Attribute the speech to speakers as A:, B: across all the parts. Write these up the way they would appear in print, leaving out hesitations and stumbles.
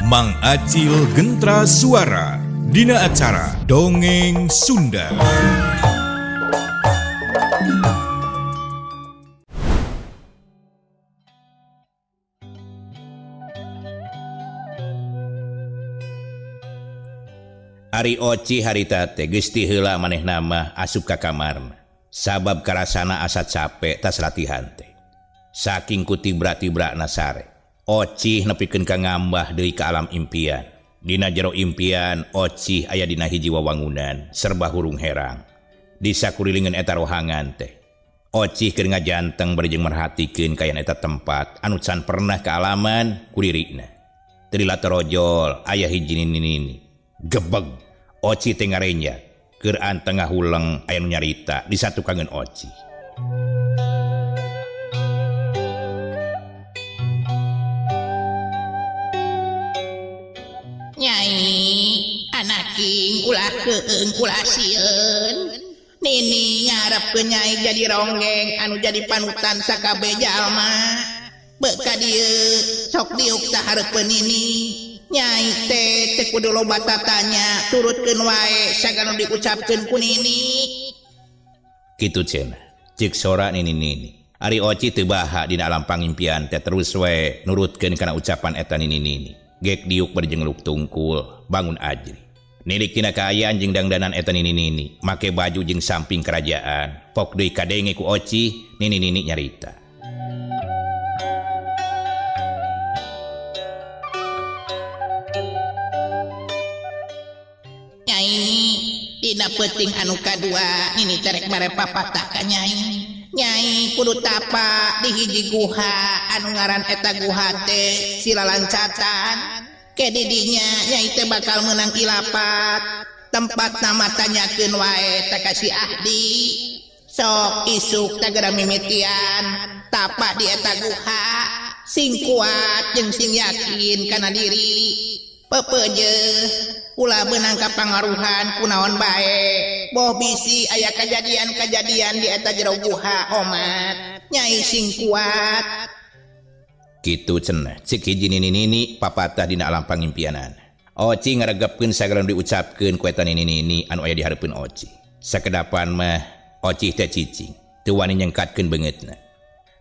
A: Mang Acil Gentra Suara Dina acara Dongeng Sunda.
B: Ari Oci harita teh geus ti heula manehna mah asup ka kamarna sabab karasana asa capek tas latihan teh. Saking ku tibra-tibrana sare, Oci nepikeun ka ngambah deui ka alam impian. Dina jero impian, Oci aya dina hiji wawangunan serba hurung herang. Di sakurilingan eta rohangan teh, Oci keur ngajanteng bari jeung merhatikeun kaayaan eta tempat anu can pernah kaalaman ku dirina. Teu dilatorojol aya hiji nini-nini. Gebeg, Oci teh ngarenja keur anteng ngahuleng aya nu nyarita di satukangeun Oci.
C: Nyai, anaking ulah keung ulah sieun. Nini ngarepkeun nyai jadi ronggeng anu jadi panutan sakabeh jalma. Beuk ka dieu sok diuk sahareupeun nini. Nyai teh teu kudu loba tatanya, turutkeun wae sagala nu diucapkeun ku nini.
B: Kitu cenah, ceuk sora nini-nini. Ari Oci teu baha dina alam pangimpian teh terus we nurutkeun kana ucapan eta nini-nini. Gek diuk bari jeung ngeluk tungkul, bangun ajri. Nilik tina kaayaan jeung dangdanan eta nini-nini, make baju jeung samping kerajaan. Pok deui kadenge ku Oci, nini-nini nyarita.
C: Nyai, dina peuting anu kadua nini terek mere papatah ka nyai. Nyai kudu tapa di hiji guha anu ngaran eta guha teh Silalancatan. Ke didinya nyai teh bakal meunang ilapat. Tempat nama tanyakeun wae teh ka si Ahdi. Sok isuk teh mimitian tapa di eta guha. Sing kuat jeung sing yakin kana diri. Pepeje ulah beunang kapangaruhan kunaon bae. Boh bisi aya kajadian-kajadian di eta jero guha omat. Nyai sing kuat.
B: Kitu cenah cek hiji nini-nini papatah dina alam pangimpianan. Oci ngaregepkeun sagala nu diucapkeun ku eta nini-nini anu aya di hareupeun Oci. Sakedapan mah Oci teh cicing, teu wani nyengkatkeun beungeutna.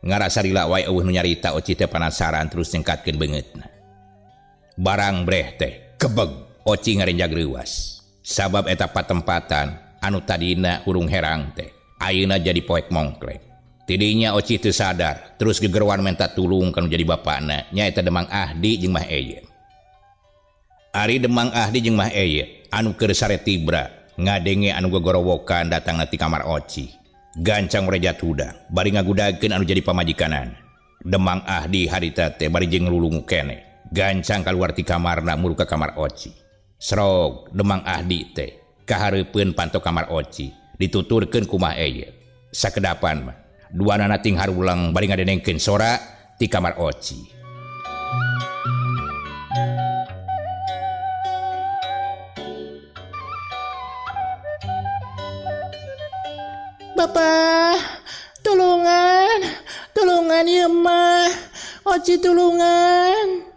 B: Ngarasa lila wae eueuh nu nyarita Oci teh panasaran terus nyengkatkeun beungeutna. Barang breh teh kebeg Oci ngarenjag reuas. Sabab eta patempatan anu tadina hurung herang teh ayeuna jadi poek mongklek. Tidinya Oci teu sadar terus gegeruan menta tulung kanu jadi bapana nyaeta Demang Ahdi jeung Mah Eye. Ari Demang Ahdi jeung Mah Eye anu keur sare tibra ngadenge anu gogorowokan datangna ti kamar Oci. Gancang rejat hudang bari ngagudagkeun anu jadi pamajikanan. Demang Ahdi harita teh bari jeung nglulungu keneh. Gancang kaluar ti kamarna muru ka kamar Oci. Srog Demang Ahdi teh kahareupeun panto kamar Oci dituturkeun ku Mah Eye. Sakedapan mah duanana ting harulang bari ngadenengkeun sora ti kamar Oci.
C: Bapak, tulungan, tulungan ieu mah. Oci tulungan.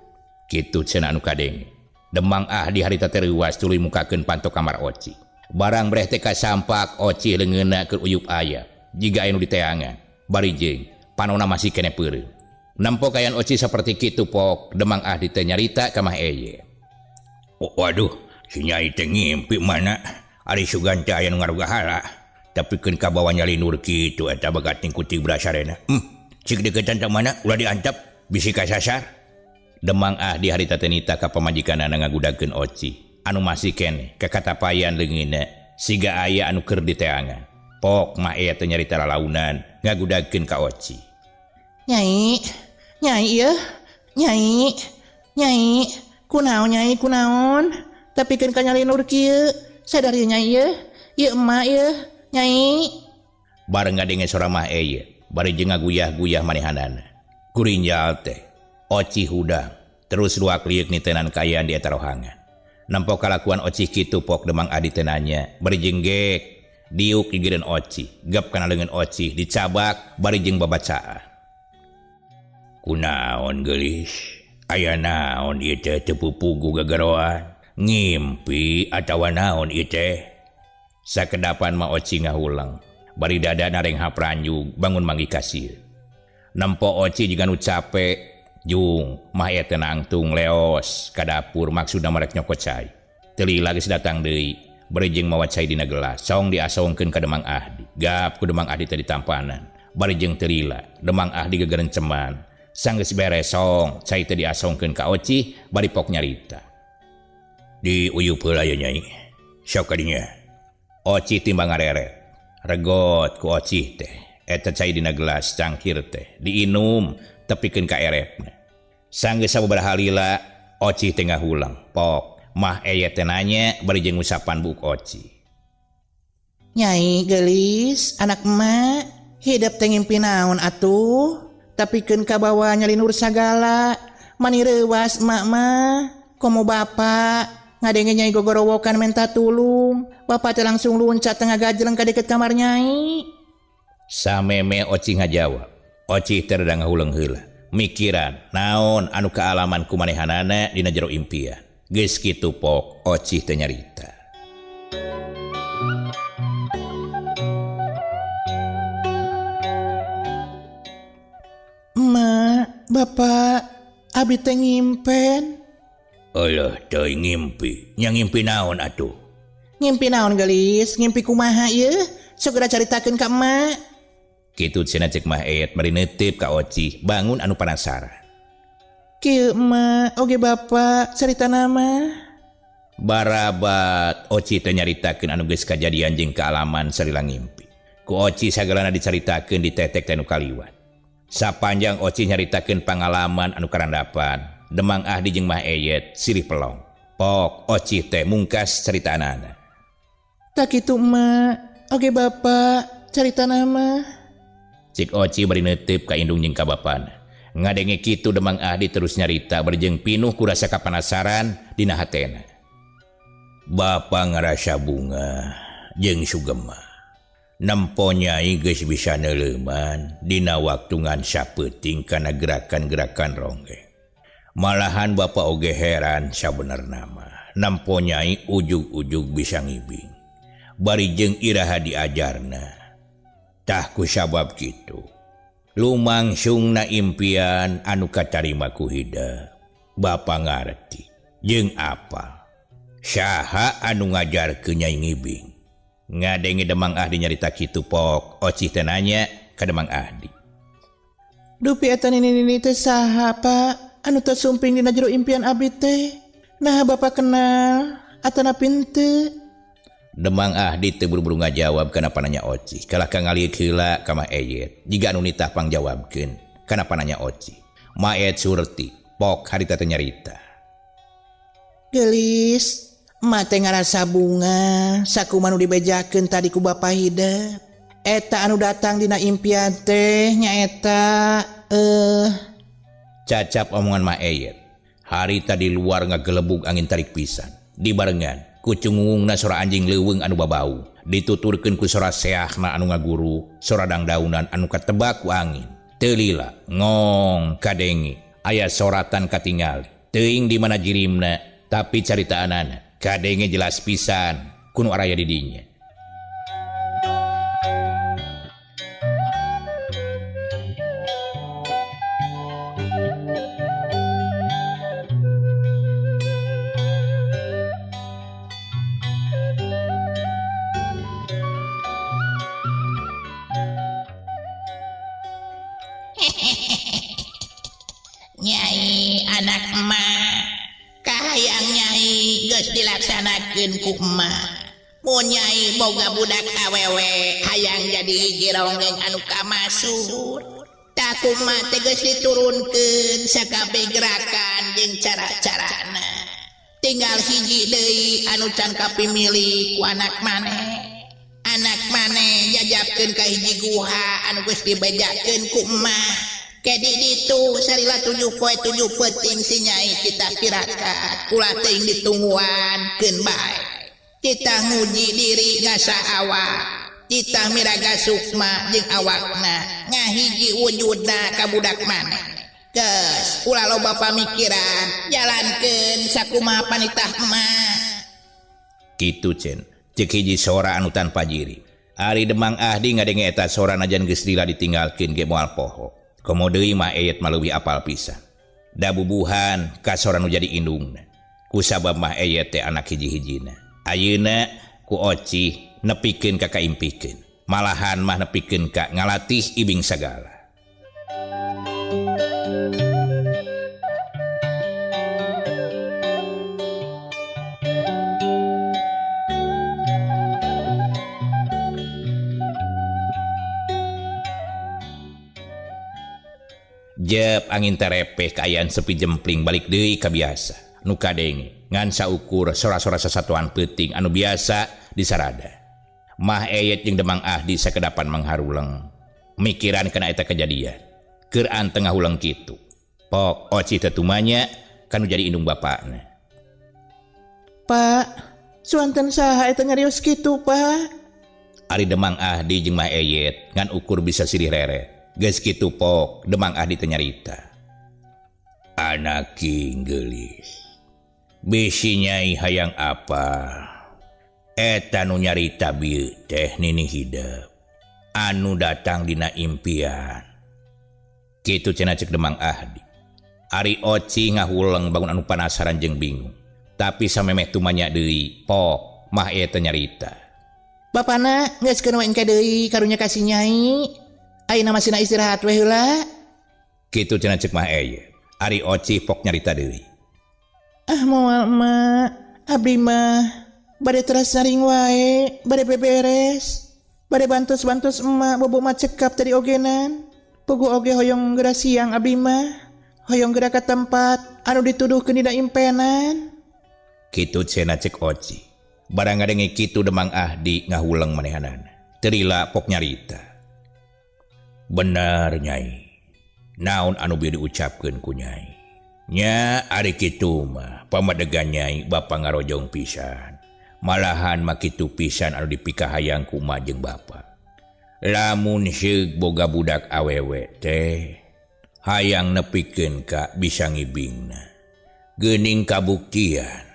B: Kitu cenah anu kadenge. Demang Ahdi harita teh reuas tuluy mukakeun panto kamar Oci. Barang breh teh kasampak Oci leungeunna keur uyup aya. Jiga aya nu diteangan. Bari jeung panona masih keneh peureum. Nempo kaayaan Oci saperti kitu pok Demang Ahdi teh nyarita ka Mah Eye.
D: Oh, waduh, si Nyai teh ngimpi mana? Ari sugan teh aya nu ngarugahala. Tapi keun kabawa nyalinur kitu eta bagating ku tibra sarena. Cik deukeutan teh mana ulah diantep bisi kasasar.
B: Demang Ahdi harita teh nita ka pamajikanana ngagudagkeun Oci anu masih keneh kakatapayan leungeunna siga aya anu keur diteangan. Pok Mah Eye teh nyarita lalaunan ngagudagkeun ka Oci.
C: Nyai, nyai ieu, nyai, nyai, kunaon nyai kunaon? Tapi keun ka nyalinur kieu, sadar ieu nyai ieu, ieu emak ieu, nyai.
B: Bareng ngadenge sora Mah Eye, bari jeung ngaguyah-guyah manehanana. Kurinjal teh, Oci hudang, terus luak liuk nitenan kaayaan di eta rohangan. Nempo kalakuan Oci kitu pok Demang Adi teh nanya, bari jeung gek diuk gigireun Oci, gep kana leungeun Oci dicabak bari jeung babacaan.
D: Kunaon geulis? Aya naon ieu teh teu pupugu gagaroan ngimpi atawa naon ieu teh.
B: Sakedapan mah Oci ngahulang bari dada nareng hapranjug bangun manggih kasir. Nempo Oci jiga nu cape jung mah eta nangtung leos ka dapur maksudna marek nyokot cai. Teu lila geus datang deui bari jeung mawa cai dina gelas song diasongkeun ka Demang Ahdi. Gap ku Demang Ahdi teh ditampanan bari jeung teu lila Demang Ahdi gegerenceman. Sanggeus beres song cai teh diasongkeun ka Oci bari pok nyarita.
D: Di uyup heula ye Nyai. Sok ka dinya.
B: Oci timbang ngareret. Regot ku Oci teh eta cai dina gelas cangkir teh diinum tepikeun ka erepna. Sanggeus sababaraha lila Oci teh ngahulang pok mah eye teh nanya bari jeung ngusapan buuk Oci.
C: Nyai geulis anak emak hidep teh ngimpi naon atuh tapikeun ka bawa nyalinur sagala mani reuwas emak mah komo bapak ngadenge nyai gogorowokan menta tulung bapak teh langsung luncat tengah gajleng ka deket kamar nyai.
B: Sameme Oci ngajawab. Oci teh rada ngahuleng heula mikiran naon anu kaalaman ku manehanana dina jero impian. Geus kitu pok Oci teh nyarita.
C: Emak, bapak, abi teh ngimpen.
D: Alah teuing ngimpi. Nya ngimpi naon atuh?
C: Ngimpi naon geulis? Ngimpi kumaha ieu? Segera caritakeun ka emak.
B: Kitu cenah cek Mah Eyet bari neuteup ka Oci bangun anu panasaran.
C: Kieu emak, oge bapak carita nama.
B: Barabat Oci teh nyaritakeun anu geus kajadian jeung kaalaman salila ngimpi. Ku Oci sagalana dicaritakeun ditetek teh nu kaliwat. Sapanjang Oci nyaritakeun pangalaman anu karandapan, Demang Ahdi jeung Mah Eyet silih pelong. Pok Oci teh mungkas caritaanana.
C: Tak kitu emak, oge bapak carita nama.
B: Cik Oci bari neuteup ka indung jeung ka bapana. Ngadenge kitu Demang Ahdi terus nyarita bari jeung pinuh ku rasa kapanasaran dina hatena.
D: Bapa ngarasa bunga jeung sugema. Nempo nyai geus bisa neuleuman dina waktu ngan sapeuting kana gerakan-gerakan ronggeng. Malahan bapa oge heran sabenerna mah. Nempo nyai ujug-ujug bisa ngibing. Bari jeung iraha diajarna. Tah ku sabab kitu. Lumangsungna impian anu katarima ku hidep. Bapa ngarti jeung apa? Saha anu ngajarkeun nyai ngibing? Ngadenge Demang Ahdi nyarita kitu pok Oci teh nanya ka Demang Ahdi.
C: Dupi eta nini-nini teh saha Pak? Anu teh sumping dina jero impian abi teh. Nah bapak kenal atanapi henteu?
B: Demang Ahdi teu buru-buru ngajawab kana pananya Oci. Kalah ka ngaliuk heula ka Mah Eyet. Jiga anu nitah pangjawabkeun kana pananya Oci. Ma Eyet surti pok harita teh nyarita.
C: Geulis, emak teh ngarasa bunga sakumaha nu dibejakeun tadi ku Bapa hidep. Eta anu datang dina impian teh nyaeta
B: Cacap omongan Mah Eyet. Harita di luar ngagelebug angin tarik pisan. Dibarengan ku cungungna sora anjing leuweung anu babau. Dituturkeun ku sora seahna anu ngaguru, sora dangdaunan anu katebak ku angin. Teu lila ngong kadenge aya soratan katingali. Teuing di mana jirimna tapi caritaanana kadenge jelas pisan ku nu araya di dinya.
C: Nyai anak emak, kahayang nyai geus dilaksanakeun ku emak. Mun nyai boga budak awewe hayang jadi hiji ronggeng anu kamasur. Tah ku emak teh geus diturunkeun sakabeh gerakan jeung cara-carana. Tinggal hiji deui anu can kapimilih ku anak maneh. Anak maneh jajabkeun ka hiji guha anu geus dibejakeun ku emak. Kedi ditu salila 7 poe 7 peuting si nyai kita tirakat ulah teuing ditungguan keun bae. Kita nguji diri ngasa awak, kita miraga sukma jeung awakna ngahiji wujudna ka budak maneh. Geus, ulah loba pamikiran, jalankeun sakumaha panitah emak.
B: Kitu cen cek hiji sora anu tanpa jiri. Ari Demang Ahdi ngadenge eta sora najan geus lila ditinggalkeun ge moal poho. Komo deui mah Eyet mah leuwih apal pisan. Da bubuhan ka sora nu jadi indungna. Kusabab mah Eyet teh anak hiji-hijina. Ayeuna ku Ocih nepikeun ka kaimpikeun. Malahan mah nepikeun ka ngalatih ibing sagala. Jep angin terepeh kaayaan sepi jempling balik deui ka biasa. Nu kadenge ngan saukur sora-sora sasatuan peuting anu biasa disarada. Mah Eyet jeung Demang Ahdi sakedapan mangharuleng. Mikiran kana eta kejadian. Keur anteng ngahuleng kitu. Pok Oci teh tumanya kanu jadi indung bapakna.
C: Pak, suanten saha eta nyarios kitu, Pak?
B: Ari Demang Ahdi jeung Mah Eyet ngan ukur bisa silih reret. Geus kitu pok Demang Ahdi teh nyarita. Anak geulis. Bisi nyai hayang apa? Eta nu nyarita bieu teh nini hidep. Anu datang dina impian. Kitu cenah cek Demang Ahdi. Ari Oci ngahuleng bangun anu panasaran jeung bingung. Tapi samemeh tumanya deui pok mah ieu teh nyarita.
C: Bapana geus keun we engke deui karunya ka si nyai. Ayeuna masih na istirahat we heula.
B: Kitu cenah cek mah Eyet. Ari Oci pok nyarita deui.
C: Ah moal emak, abdi mah bade teras saring wae, bade beberes. Bade bantos-bantos emak bobo mah cekap tadi ogenan. Pugu oge hoyong geura siang abdi mah. Hoyong geura ka tempat anu dituduhkeun dina impenan.
B: Kitu cenah cek Oci. Barang ngadenge kitu Demang Ahdi ngahuleng manehanana. Teu lila pok nyarita. Bener nyai. Naon anu bieu diucapkeun ku nyai? Nya ari kitu mah pamadegan nyai bapa ngarojong pisan. Malahan mah kitu pisan anu dipikahayang ku emak jeung bapa. Lamun seug boga budak awewe teh hayang nepikeun ka bisa ngibingna. Geuning kabuktian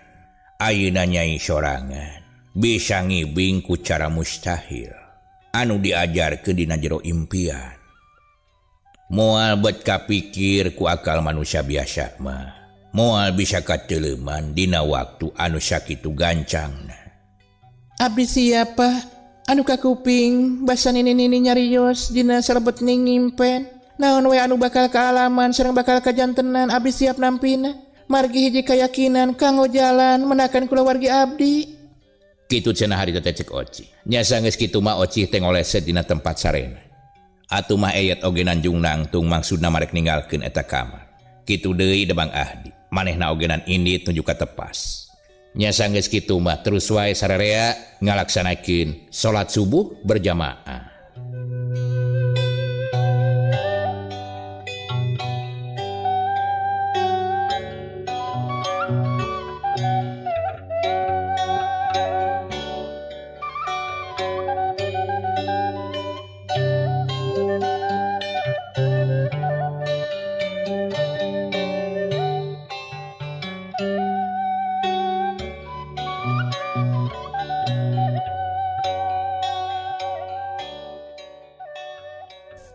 B: ayeuna nyai sorangan bisa ngibing ku cara mustahil anu diajarkeun dina jero impian. Moal bet kapikir ku akal manusia biasa mah. Moal bisa kateuleman dina waktu anu sakitu gancangna.
C: Abdi siapa anu kakuping basa nini-nini nyarios dina salebet ning ngimpen. Naon we anu bakal kaalaman sareng bakal kajantenan abdi siap nampina. Margi hiji kayakinan kanggo jalan menakan kulawargi abdi.
B: Kitu cenah harita teh cek Oci. Nya sanggeus kitu mah Oci teh ngoleset dina tempat sarena. Atuh mah Eyet oge nanjung nangtung maksudna marek ninggalkeun eta kamar. Kitu deui Demang Ahdi. Manehna ogenan indit nuju ka tepas. Nya sanggeus kitu mah terus wae sararea ngalaksanakeun salat subuh berjamaah.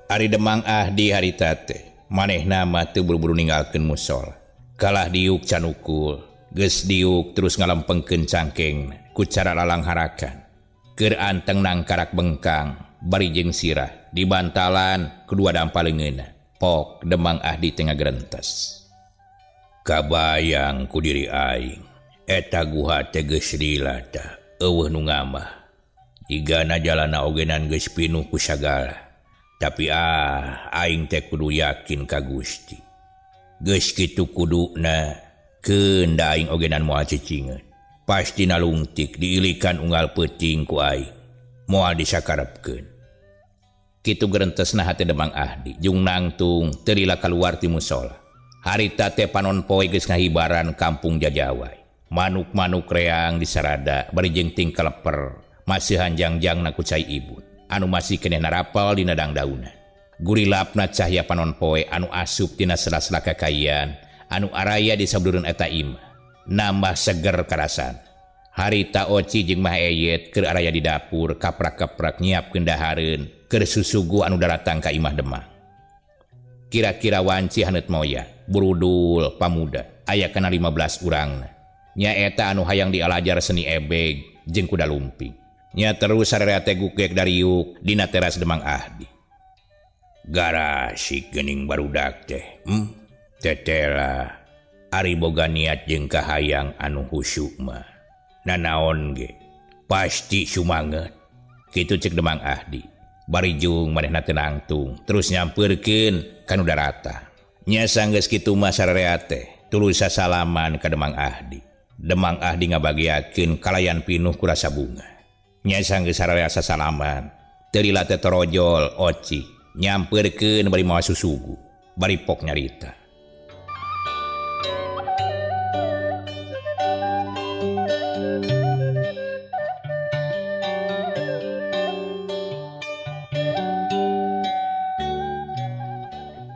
B: Ari Demang Ahdi harita teh manehna mah teu buru-buru ninggalkeun musala. Kalah diuk canukul, geus diuk terus ngalempengkeun cangkeng ku cara lalangharakan. Keur anteng nangkarak bengkang bari jeung sirah di bantalan kedua dampa leungeunna. Pok Demang Ahdi teh ngagerentes. Kabayang ku diri aing eta guha teh geus lila tah eueuh nu ngamah. Jigana jalana ogenan geus pinuh ku sagala. Tapi aing teh kudu yakin ka Gusti. Geus kitu kuduna keun da aing ogenan moal cicingeun. Pasti nalungtik diilikan unggal peuting ku aing. Moal disakarepkeun. Kitu gerentesna hate Demang Ahdi jung nangtung teu lila kaluar ti musola. Harita teh panon poe geus ngahibaran kampung Jajawai. Manuk-manuk reang disarada bari jeung tingkah leper masihan jangjangna ku cai ibun. Anu masih keneh narapal dina dangdauna. Gurilapna cahya panon poe anu asup tina sela-sela kakayan anu araya di sabudeureun eta imah. Nambah seger karasan. Harita Oci jeung Mah Eyet keur araya di dapur kaprak-kaprak nyiapkeun dahareun keur susuguh anu daratang ka imah Demang. Kira-kira wanci haneut moya, burudul pamuda aya kana 15 urangna. Nyaeta anu hayang dialajar seni ebeg jeung kuda lumping. Nya terus sararea teh gugek dariuk dina teras Demang Ahdi. Garasik geuning barudak teh. Tetela ari boga niat jeung kahayang anu husyu mah. Nanaon ge pasti sumanget. Kitu cek Demang Ahdi. Bari jung manehna teu nangtung terus nyampeurkeun ka nu darata. Nya sanggeus kitu mah sararea teh tuluy sasalaman ka Demang Ahdi. Demang Ahdi ngabagiakeun kalayan pinuh ku rasa bunga. Nya sanggeus sararea sasalaman teu lila teh torojol Oci nyampeurkeun bari mawa susugu bari pok nyarita.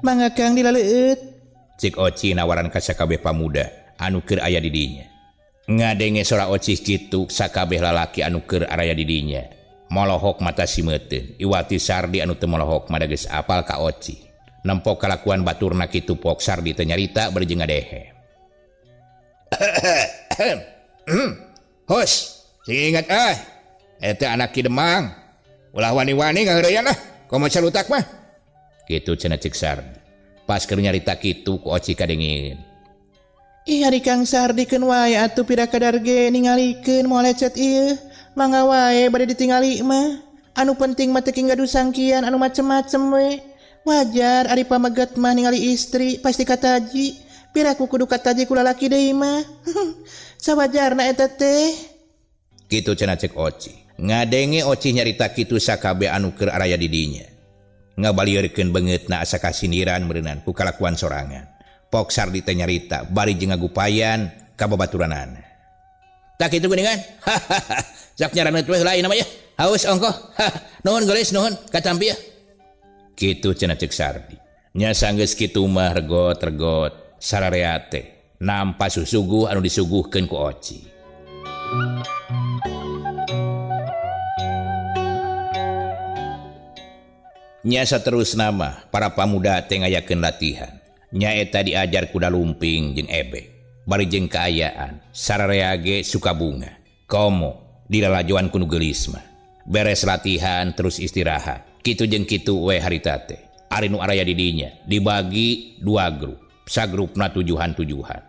C: Mangga Kang dilaleueut.
B: Cik Oci nawaran ka sakabeh pamuda anu keur aya di dinya. Ngadenge sora Oci kitu sakabeh lalaki anu keur araya di dinya. Molohok mata simeuteun, iwati Sardi anu teu molohok mah geus apal ka Oci. Nempok kalakuan baturna kitu pok Sardi teu nyarita bari jeung ngadehe.
D: Hos, sing ingat ah. Eta anak Ki Demang. Ulah wani-wani ngaheureyan ah, komo calutak mah.
B: Kitu cenah cek Sardi. Pas keur nyarita kitu ku Oci kadengin.
C: Ih ari Kang Sardi keun wae atuh pira kadar ge ningalikeun moal lecet ieu. Mangga wae bade ditingali mah. Anu penting mah teu gaduh sangkian anu macem-macem we. Wajar ari pameget mah ningali istri pasti kataji. Piraku kudu kataji ku lalaki deui mah. Sawajarna eta teh.
B: Kitu cenah cek Oci. Ngadenge Oci nyarita kitu sakabeh anu keur araya di dinya. Ngabalieurkeun beungeutna asa kasindiran meureunnan ku kalakuan sorangan. Pok Sardi teh nyarita bari jeung ngagupayan ka babaturanana. Tak kitu geuningan. Sak nyaraneut we lain mah ya. Haus ongkoh. Nuhun geulis nuhun katampi ya. Kitu cenah cek Sardi. Nya sanggeus kitu mah regot-regot sararea teh nampa susuguh anu disuguhkeun ku Oci. Nya saterusna mah para pamuda teh ngayakeun latihan. Nyaeta diajar kuda lumping jeung ebeg. Bari jeung kaayaan sararea ge suka bunga. Komo dilalajoan ku nu geulis mah. Beres latihan terus istirahat. Kitu jeung kitu we harita teh. Ari nu araya di dinya dibagi dua grup. Sagrupna tujuhan-tujuhan.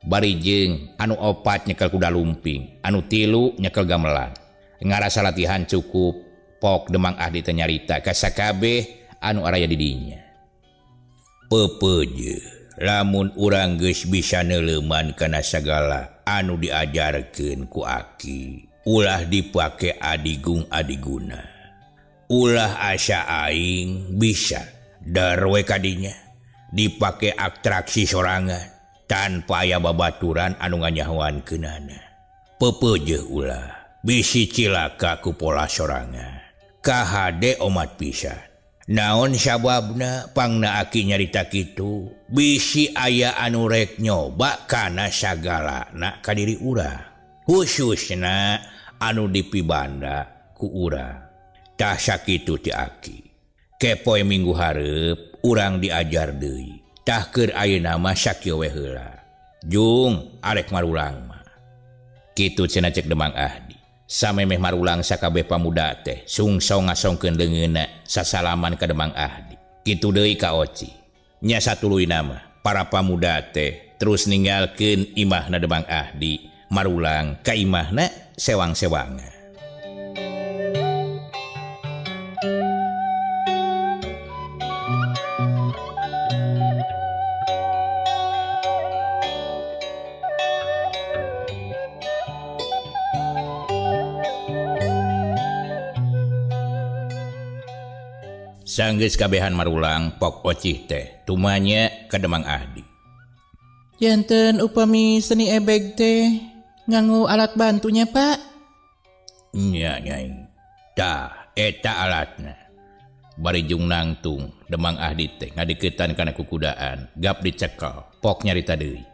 B: Bari jeung anu opat nyekel kuda lumping, anu tilu nyekel gamelan. Ngarasa latihan cukup. Pok Demang Ahdi teh nyarita ka sakabeh anu araya di dinya. Pepeje lamun urang geus bisa neuleuman kana sagala anu diajarkeun ku aki, ulah dipake adigung adiguna. Ulah asa aing bisa darwe kadinya dipake atraksi sorangan tanpa aya babaturan anu nganyahoan keunana. Pepeje ulah bisi cilaka ku pola sorangan. KHD omat pisan. Naon sababna pangna aki nyarita kitu bisi aya anu rek nyoba kana sagalana ka diri urang. Khususna anu dipibanda ku urang. Tah sakitu ti aki. Kepoe minggu hareup urang diajar deui. Tah keur ayeuna mah sakieu we heula. Jung arek marulang mah. Kitu cenah cek Demang Ahdi. Samemeh marulang sakabeh pamuda teh sungsong ngasongkeun leungeunna sasalaman ka Demang Ahdi. Kitu deui ka Oci. Nya satuluyna mah para pamuda teh terus ninggalkeun imahna Demang Ahdi marulang ka imahna sewang-sewangan. Sanggeus kabehan marulang pok Ocih teh tumanya ka Demang Ahdi.
C: Janten upami seni ebeg teh nganggo alat bantunya Pak.
D: Nya nyai. Tah eta alatna.
B: Bari jung nangtung Demang Ahdi teh ngadeukeutan kana kukudaan gap dicekel pok nyarita deui.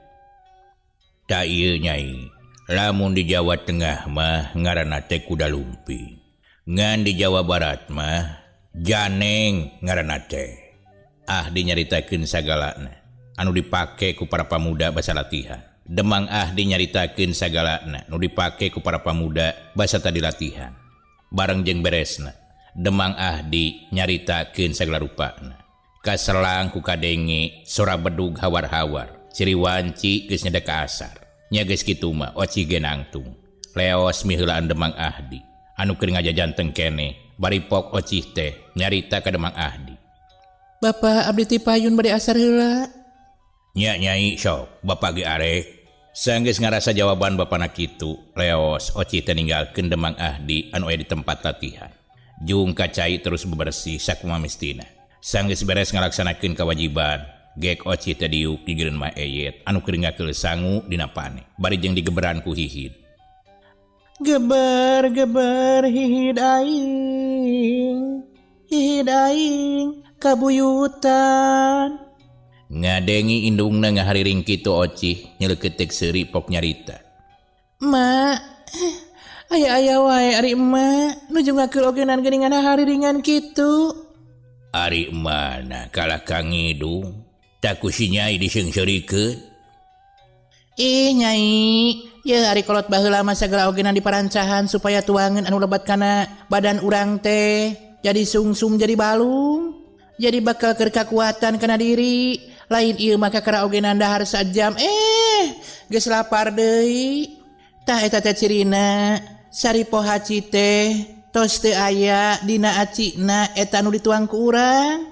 B: Ta ieu Nyai, lamun di Jawa Tengah mah ngaranna teh kuda lumping. Ngan di Jawa Barat mah janeng ngaranna teh. Ahdi nyaritakeun sagalana anu dipake ku para pamuda basa latihan. Demang Ahdi nyaritakeun sagalana nu dipake ku para pamuda basa tadi latihan. Bareng jeung beresna Demang Ahdi nyaritakeun sagala rupana. Kaselang ku kadenge sora bedug hawar-hawar, ciri wanci geus nyedek ka asar. Nya geus kitu mah Oci ge nangtung. Leos miheulaan Demang Ahdi anu keur ngajajanteng keneh bari pok Oci teh nyarita ka Demang Ahdi.
C: Bapak abdi ti payun bade asar heula.
B: Nya Nyai sok, bapak ge arek. Sanggeus ngarasa jawaban bapana kitu, leos Oci teh ninggalkeun Demang Ahdi anu aya di tempat latihan. Jung kacai terus bebersih sakumaha mistina. Sanggeus beres ngalaksanakeun kewajiban, gek Oci teh diuk gigireun Ma Eyet anu keur ngakeul sangu dina pane, bari jeung digeberan ku Hihid.
C: Geber geber Hihid aing. Hihid aing kabuyutan.
B: Ngadengi indungna ngahariring kitu Oci nyeleuketik seuri pok nyarita.
C: Ma, aya-aya wae ari emak nuju ngakeul ogenan geuningan hariringan kitu.
D: Ari mana kalah ka ngidung tak ku si Nyai diseungseurikeun.
C: Ih Nyai, ye ari kolot baheula mah sagala ogenan diparancahan supaya tuangan anu lebat kana badan urang teh jadi sungsum jadi balung. Jadi bakal keur kakuatan kana diri. Lain ieu mah kakara ogenan dahar sajam geus lapar deui. Tah eta teh cirina saripo haci teh tos teu aya dina acina eta nu dituang ku urang.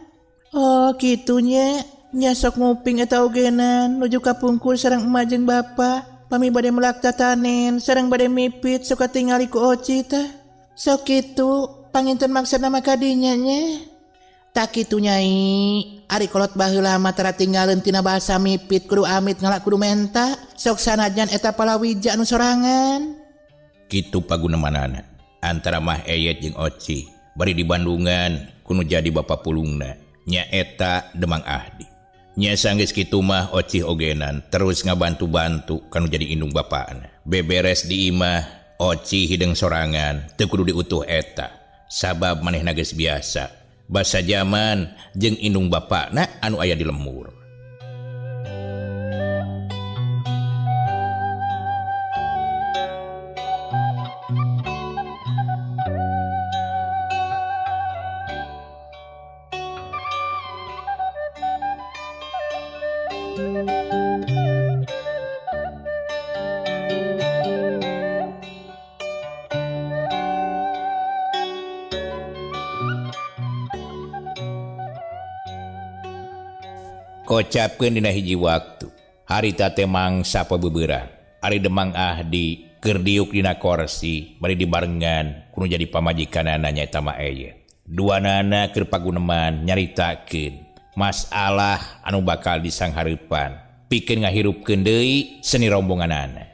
C: Oh kitu nya, nya sok nguping eta ogenan nuju kapungkur sareng emak jeung bapa. Pami bade melak tatanen sareng bade mipit sok katingali ku Oci tah. Sok kitu panginten maksudna mah kadinya nya. Tak kitu Nyai, ari kolot baheula mah tara tinggaleun tina bahasa mipit kudu amit ngalak kudu menta, sok sanajan eta palawija anu sorangan.
B: Kitu pagunemanana antara Mah Eyet jeung Oci bari di Bandungan kunu jadi bapa pulungna nyaeta Demang Ahdi. Nya sanggeus kitu mah Oci ogenan terus ngabantu-bantu kanu jadi indung bapana. Beberes di imah Oci hideung sorangan teu kudu diutuh eta sabab manehna geus biasa basa jaman jeung indung bapana anu aya di lemur. Kocapkeun dina hiji waktu harita teh mangsa pabeberang ari Demang Ahdi keur diuk dina korsi bari dibarengan kudu jadi pamajikanana nyaeta Ma Eyet. Duanana keur paguneman nyaritakeun masalah anu bakal disanghareupan pikeun ngahirupkeun deui seni rombonganana.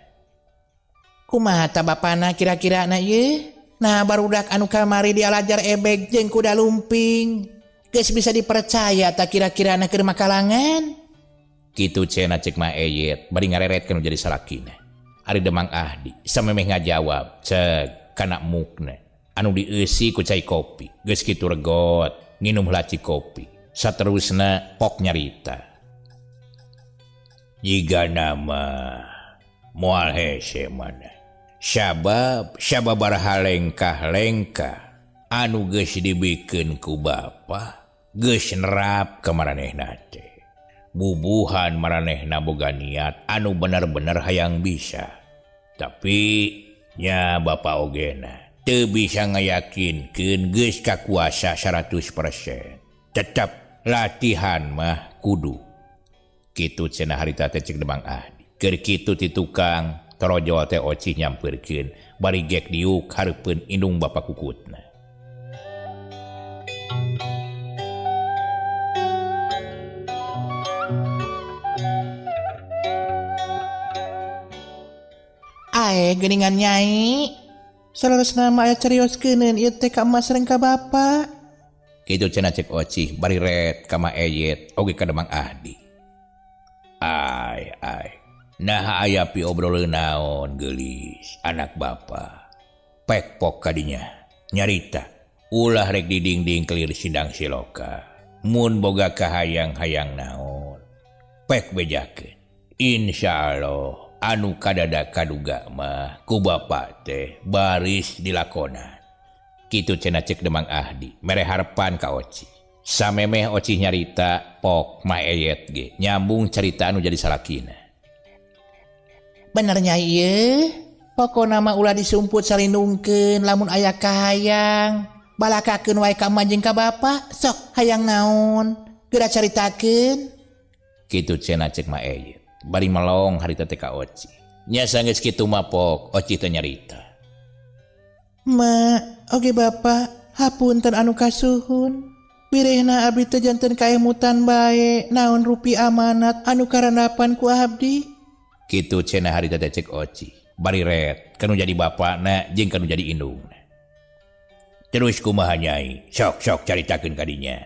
C: Kumaha ta bapana kira-kirana ieu? Nah barudak anu kamari dialajar ebeg jeung kuda lumping. Geus bisa dipercaya tak kira-kira anak keur makalangan?
B: Kitu cenah cek Ma Eyet bari ngareretkeun jadi salakina. Ari Demang Ahdi samemeh ngajawab cek kana mukna anu dieusi ku cai kopi. Geus kitu regot nginum laci kopi. Saterusna pok nyarita.
D: Jiga nama moal hese mana. Sabab sababaraha lengkah-lengkah anu geus dibikeun ku bapa geus nerap ka maranehna teh. Bubuhan maranehna boga niat anu bener-bener hayang bisa. Tapi nya bapa ogena teu bisa ngayakinkeun geus kakuasa 100%. Tetep latihan mah kudu.
B: Kitu cenah harita teh cek Demang Ahdi. Keur kitu ti tukang torojol teh Oci nyampeurkeun bari gek diuk hareupeun indung bapa kukutna.
C: Ae geuningan Nyai. Saleresna mah aya carioskeun ieu teh ka emak sareng ka bapa.
B: Kitu cenah cek Ocih bari ret ka Ma Eyet oge ka Demang Ahdi. Ai ai. Nah aya pi obroleun naon geulis anak bapa. Pekpok kadinya nyarita ulah rek didingding kelir sindang siloka. Mun boga kahayang-hayang naon pek bejakeun. Insyaallah anu kadada kaduga mah ku bapa teh baris dilakonan. Kitu cenah cek Demang Ahdi mere harepan ka Oci. Samemeh Oci nyarita pok Ma Eyet ge nyambung carita anu jadi salakina.
C: Bener nya ieu, pokona mah ulah disumput salindungkeun lamun aya kahayang. Balakakeun wae ka emak jeung ka bapa, sok hayang naon, geura caritakeun.
B: Kitu cenah cek Ma Eyet bari melong harita teh ka Oci. Nya sanggeus kitu mah pok Oci teh nyarita.
C: Ma, oge bapa, hapunten anu kasuhun. Birehna abdi teh janten kaemutan bae naon rupi amanat anu karandapan ku abdi.
B: Kitu cenah harita teh cek Oci bari ret kanu jadi bapana jeung kanu jadi indungna. Terus kumaha nyai? Sok sok caritakeun ka dinya.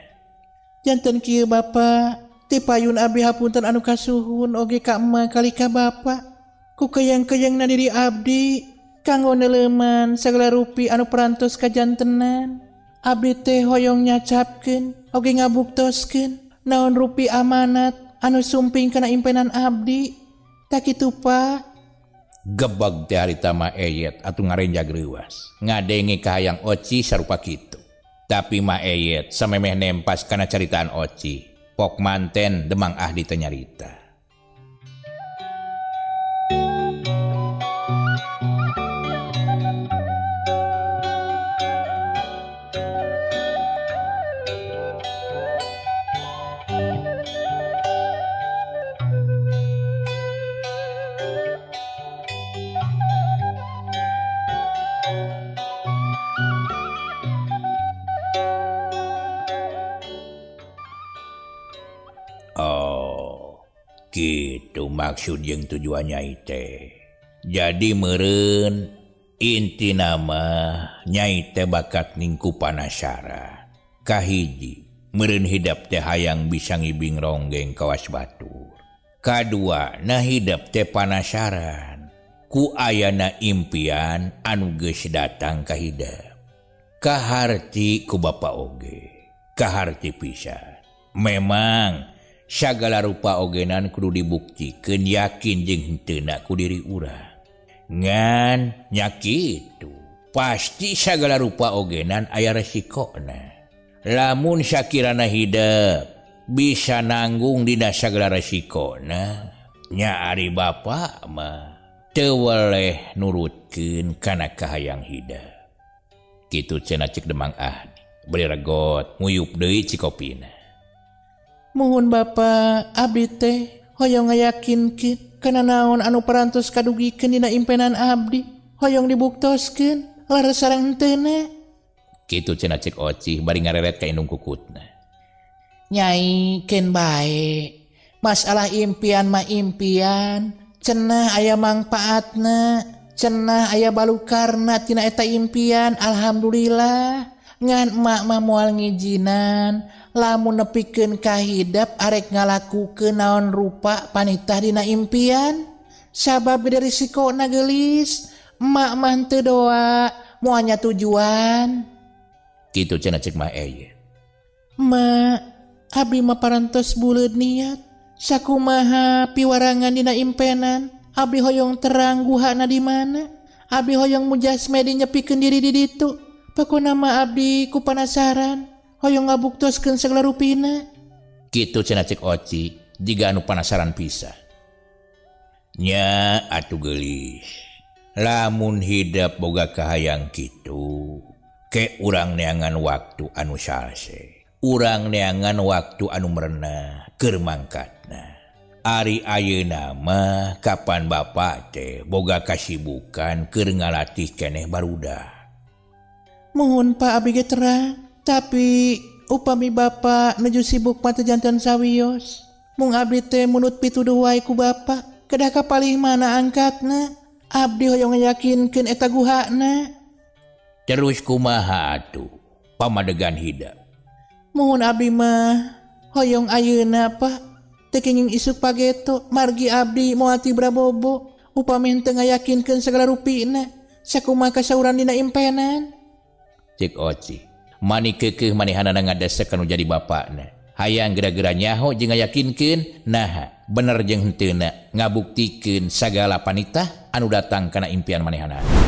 C: Janten kieu bapa, ti payun abdi hapunten anu kasuhun oge ka emak kali ka bapa. Ku keyang-keyangna diri abdi kanggo neuleuman sagala rupi anu perantos kajantenan. Abdi teh hoyong nyacapkeun oge ngabuktoskeun naon rupi amanat anu sumping kana impenan abdi. Tak kitu Pak.
B: Gebeg teh harita Ma Eyet atuh ngarenjag reuas. Ngadenge kahayang Oci sarupa kitu. Tapi Ma Eyet samemeh nempas kana caritaan Oci. Pok manten Demang Ahdi teh nyarita. Oh, gitu maksud jeung tujuan nyai teh. Jadi meureun inti nama nyai teh bakat ningku panasaran. Kahiji, meureun hidap teh hayang bisa ngibing ronggeng kawas batur. Kadua, nah hidap teh panasaran. Ku ayana impian anu geus datang ka hidap. Kaharti ku bapa oge, kaharti pisan. Memang sagala rupa ogenan kudu dibuktikeun yakin jeung henteuna ku diri urang. Ngan nya kitu, pasti sagala rupa ogenan aya resikona. Lamun sakirana hidep bisa nanggung dina sagala resikona, nya ari bapa mah teu weleh nurutkeun kana kahayang hidep. Kitu cenah cek Demang Ahdi, bari regot nguyup deui cikopina.
C: Muhun bapa, abdi teh hoyong ngayakinkeun kana naon anu parantos kadugikeun dina impenan abdi, hoyong dibuktoskeun leres sareng henteuna.
B: Kitu cenah cek Oci bari ngareret ka indung kukutna.
C: Nyai keun bae, masalah impian mah impian, cenah aya mangpaatna, cenah aya balukarna tina eta impian, alhamdulillah. Ngan emak mah moal ngijinan lamun nepikeun ka hidep arek ngalakukeun naon rupa panitah dina impian, sabab gede risikona geulis. Emak mah teu doa moal nya tujuan.
B: Kitu cenah cek Ma Eyet.
C: Ma, abdi mah parantos buleud niat sakumaha piwarangan dina impenan, abdi hoyong terang guhana di mana, abdi hoyong mujasme dinyepikeun diri di ditu. Pokona mah abdi ku panasaran hoyong ngabuktoskeun sagala rupina.
B: Kitu cenah cek Oci jiga anu panasaran pisan. Nya atuh geulis, lamun hidep boga kahayang kitu, ke urang neangan waktu anu salse, urang neangan waktu anu merenah keur mangkatna. Ari ayeuna mah kapan bapa teh boga kasibukan keur ngalatih keneh barudak.
C: Muhun Pak abdi ge terang, tapi upami bapa nuju sibuk mah teu janten sawios. Mung abdi teh munut pituduh wae ku bapa, kedah kapalih mana angkatna. Abdi hoyong ngayakinkeun eta guhana.
B: Terus kumaha atuh pamadegan hidep?
C: Muhun abdi mah hoyong ayeuna Pak teu kenging isuk pageto margi abdi moal tibra bobo upami henteu ngayakinkeun sagala rupina sakumaha kasauran dina impenan.
B: Cek Oci. Mani keukeuh manehanana ngadesek kanu jadi bapakna. Hayang geura-geura nyaho jeung ngayakinkeun naha bener jeung henteuna ngabuktikeun sagala panitah anu datang kana impian manehanana.